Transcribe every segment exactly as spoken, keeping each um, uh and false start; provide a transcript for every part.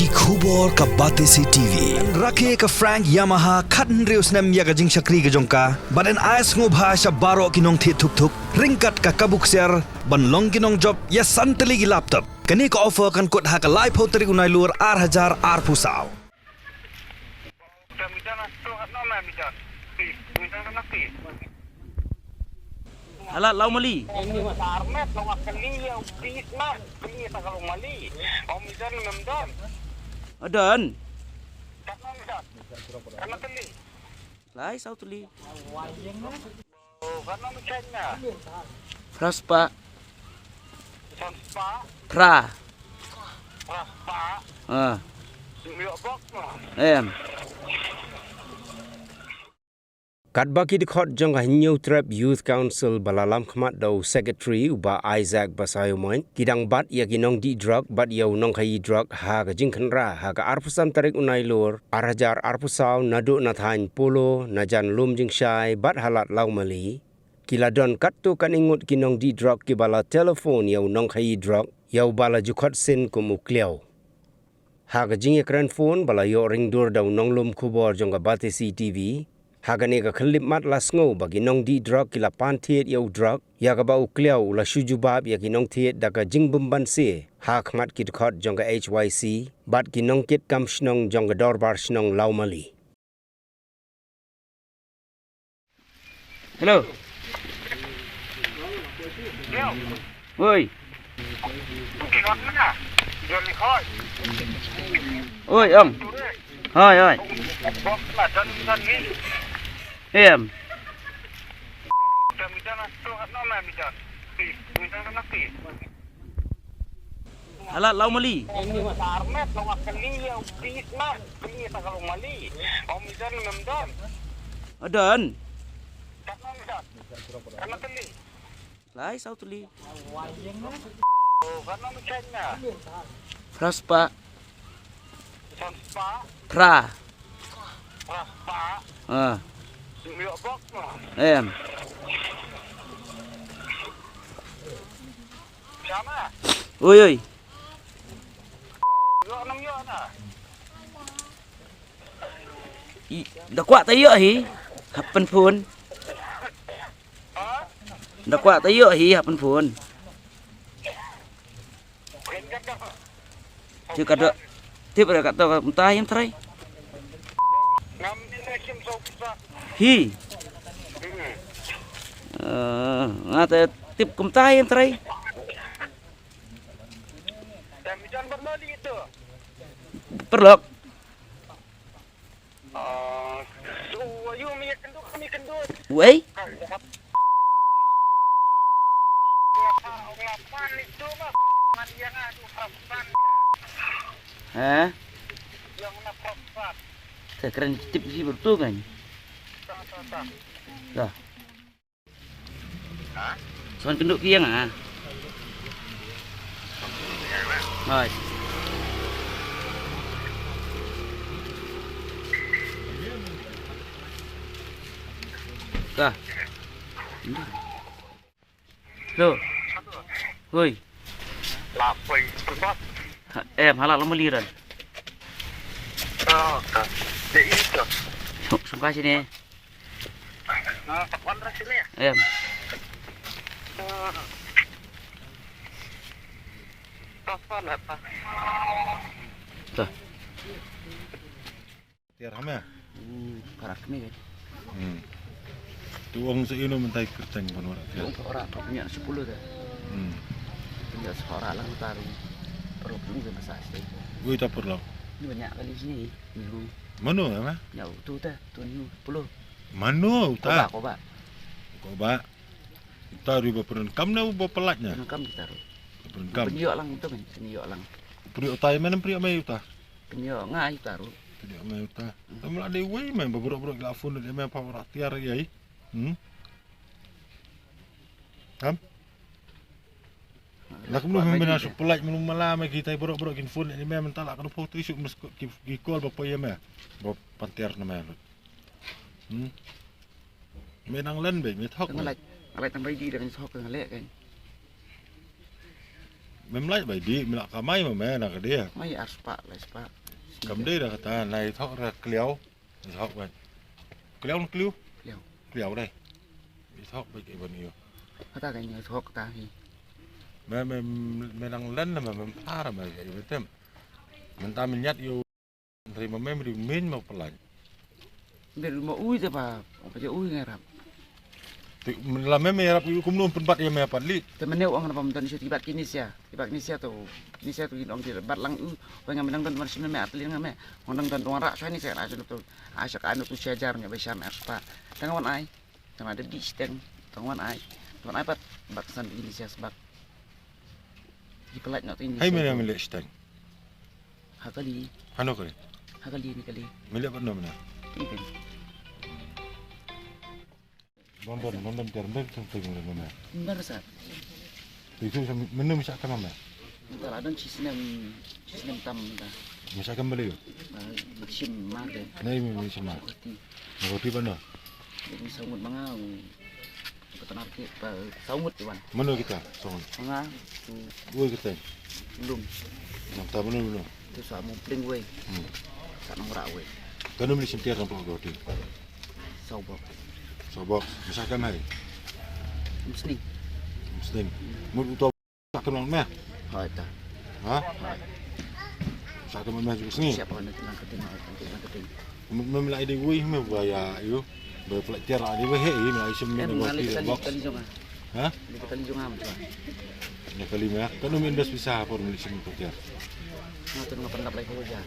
Ki khubor ka Batesi T V. Rakhe ka Frank Yamaha khathynriew snem ïa ka jingshakri ka jong ka. Bad yn ai sngewbha sha baroh ki nongthied thuk thuk ryngkat ka kabu ksiar ban long ki nongjop ïa san tylli ki laptop. Kane ka offer kan kut ha ka laiphew tarik u Nailur ar hajar arphew saw. Halat lau mali. Adon. Lai saw tylli. Phra spah. Phra. Ah. Em. Katba ki dkhot jong ka Hynñiewtrep Youth Council ba la lam khmat da u Secretary u Bah Isaac Basaiawmoit ki dang bat ïa ki nongdih drok bad ïa u nongkhaïi drok ha ka jingkhynra ha ka arphew san tarik u Nailur ar hajar arphew saw naduh na thaiñ Polo, na jan Lumjingshai bad Halat Laumali. Ki la don katto katne ngut ki nongdih drok kiba la telephone ïa u nongkhaïi drok ïa uba la ju khot sien kum u Kliaw. Ha ka jingïakren phone ba la ïoh ringdur da u nonglum khubor jong ka Batesi T V, ha kane ka khyllipmat la sngew ba ki nongdih drok ki la pan thied ïa u drok ïa kaba u Kliaw u la shu jubab ïa ki nongthied da ka jingbymbanse ha khmat ki dkhot jong ka H Y C bad ki nongkitkam shnong jong ka Dorbar Shnong Laumali. Hello. Oi. Oi, ong. Hoi, hoi. Em. Halat Laumali. Adon. Lai saw tylli. Phra spah. Phra. Ah. Em. Oi, oi. I, da kwah ta ïoh hi, hap pynphone. Da kwah ta ïoh hi, hap pynphone. Tip ka dok, tip ka dok, kumta hi em trai. Hi. Eh, nga ta tip kumta hi em trai. Paralok. Wei? Ha? Sa kren tip shi bertu kan. Dah. Son kynduh kiang ah. Hoi. Ka. Lo. Hoi. Lapoi. Ha, em, hala lo meliran. Oh, ka. Dei itu. Sungkai sini. Em. Tiar hame. Hmm, parak ni kan. Hmm. Tu ong sa ino mentai kerteng pun orang tiar. Ong orang apa punya sepuluh dah. Hmm. Punya seorang lang taruh. Perlu punya masa sih. Gue tapur lo. Ini banyak kali sini. Minggu. Mano ya mah? Ya, tu dah, tu ni sepuluh. Mano uta? Koba, koba. Koba. Uta ri ba pernah kam na ba pelat nya. Kam kita ru. Pernah kam. Penyok lang tu kan, penyok lang. Penyok uta mana penyok mai uta? Penyok ngai uta ru. Penyok mai uta. Tam la dei wei mai ba buruk-buruk la phone dei mai pa ora tiar ai. Hmm. Kam? Lah kumno me na su pelaj melu mala me kita borok-borok kin phone ni me mentala kan photo isu mes ki call ba poi me. Ba pantiar na me. Hmm. Me nang len be me thok. Ngalai ngalai tang bai di dan sok ngalai kan. Mem lait bai di, mem la kamai ma me na ka dia. Mai ar spah, lai spah. Kam dei da kata, nai thok ra kliau. Thok bai. Kliau na kliau. Kliau. Kliau dai. Thok bai ke ban io. Kata ka ngi thok ta hi. Me, me, me nang len na me, me phar me ke io tem. Menta me nyat io. Ri ma mem ri min ma palan. Ri ma ui te pa, apa je ui ngarap. Te la mem ngarap ui kumno pynbat ïa me pat li. Te mene ong na pam don shu tibat kini sia. Tibat kini sia tu. Kini sia tu ong tibat lang u. Wang ngam dang don mar shu me artli ngam me. Ong dang don dong rak shu ni sia na shu tu. Asyak anu tu sia jar nya ba sha me spa. Tang wan ai. Tang ada di steng. Tang wan ai. Tang wan ai pat. Bak san ini sia sebak. Di pelat nak tu ini. Hai sia mena tu. Mele steng. Ha kali. Hano kali. Ha kali ni kali. Mele pat no mena. Ni kan. London, London ter ter ter ter ter ter. Ndar sa. Itu menu misa kan mana? Ndar adon sisnem sisnem tam ta. Misa kan beli. Sim mar de. Nai mi misa mar. Roti. Roti bana. Ini sangut manga. Kata nak kita sangut iwan. Mana kita sangut? Manga tu. Woi kita. Belum. Nang ta mana mana. Tu sa mu pling woi. Hmm. Sa nang ra woi. Kanu meli sentir nang tu roti. Saubok. Saubok. Misa kan hai. Musni. Musni. Mut uto. Sa kam lang meh. Hai ta. Ha? Hai. Sa kam meh juga sini. Siapa nak tenang keting, nak tenang keting. Mem lai di wei me ba ya yu. Ba pelajar di wei he me ai sem me. Em, nang kali, kali, box. Kali jong ah. Ha? Kali, kali jong ah, macam. Ya kali meh. Kan um invest bisa por meli sem pelajar. Nah, tu ngapa nak lai ko ja.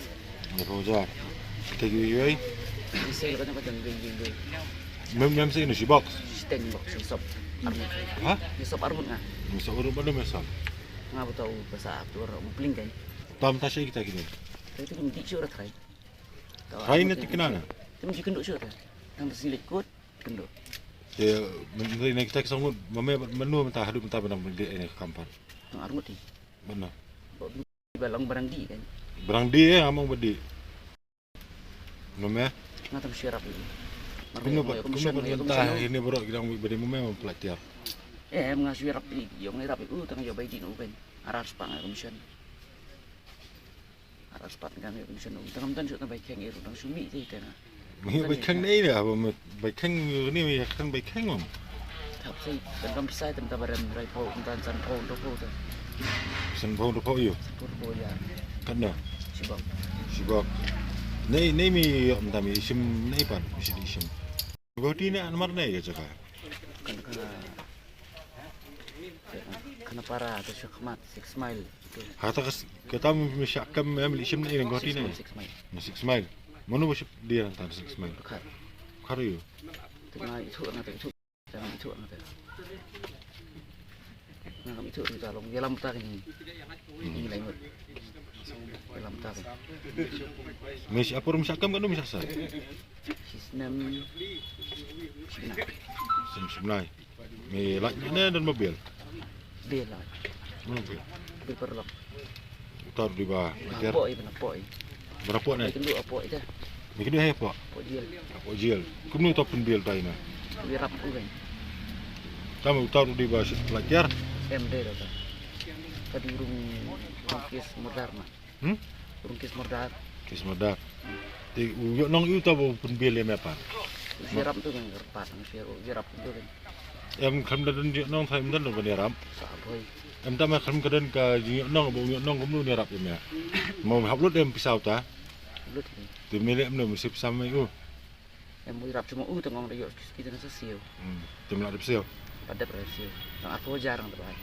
Ni ko ja. Te gi yoi. Ni sel ka jong ka jong jong jong. Mem mem sih ni si box. Steng box ni sop. Armut. Ha? Ni sop armut nga. Ni sop armut mana meh sop? Nga ba tau ba sa tu orang pling kan. Tam ta shi kita kini. Tapi tu kan di shu rat rai. Rai ni ti kena na. Tem ji kenduk shu ta. Tang ta sini lekut kenduk. Te menteri ni kita kesongut mame menu mentah hadu mentah benang beli ni kampar. Tang armut ni. Benar. Ba long barang di kan. Barang di eh among bedi. Mame. Nga tam sirap ni. Kumno pat kumno pat mentah ini borok kidang bedi mame mempelatiar. Eh nga sirap ni yo ngai rap u tang yo bai di no kan. Aras pang commission. Aras pat kan commission. Tang tam tan sut bai keng iru tang sumi ti tang. Ngi bai khang nei da ba bai khang ni bai khang bai khang on. Thap sai kan kam sai tem ta baram rai po kan san po do po ta. San po do po yo. Por po ya. Kan da. Sibok. Sibok. Nei nei mi yo mta mi sim nei pan mi sim. Goti ne an mar nei ka jaka. Kan ka Kana para tu shu khmat six mile. Ha ta kata mi sha kam em li shim ne nang goti ne. Six mile. Six mile. Mano ba shu dia ta six mile. Khar. Khar yu. Tu nga itu nga tu itu. Nga itu nga tu. Nga itu tu ta long yalam ta ni. Ni lai mut. Yalam ta ni. Mi sha apor mi sha kam kan mi sha sa. Sisnem. Sisnem. Sim sim lai. Me lait ne don mobil. Bil lait. Hmm. Bil paralok. Utar di ba. Ba poi ba poi. Berapa ne? Bil tu poi dah. Bil tu hai apa? Poi jil. Apa jil? Kumno utar pun bil tai na. Bil rap tu kan. Kamu utar di ba sit pelajar. M D dah. Kadurung kes modar mah. Hmm? Urung kes mordar. Kes mordar. Te u yo nong yu ta bo pun bil em apa. Sirap tu kan kerpat sirap sirap tu kan. Em kham da don yo nong thai em don ban yarap. Sa boy. Em ta ma kham ka don ka yo nong bo yo nong ko mu yarap em ya. Mo hap lut em pisau ta. Lut. Te mele em no mesti pisau mai u. Em u yarap cuma u tengong da yo kita na sa siu. Hmm. Te mele da pisau. Pada da siu. Tang aku jarang tu bai.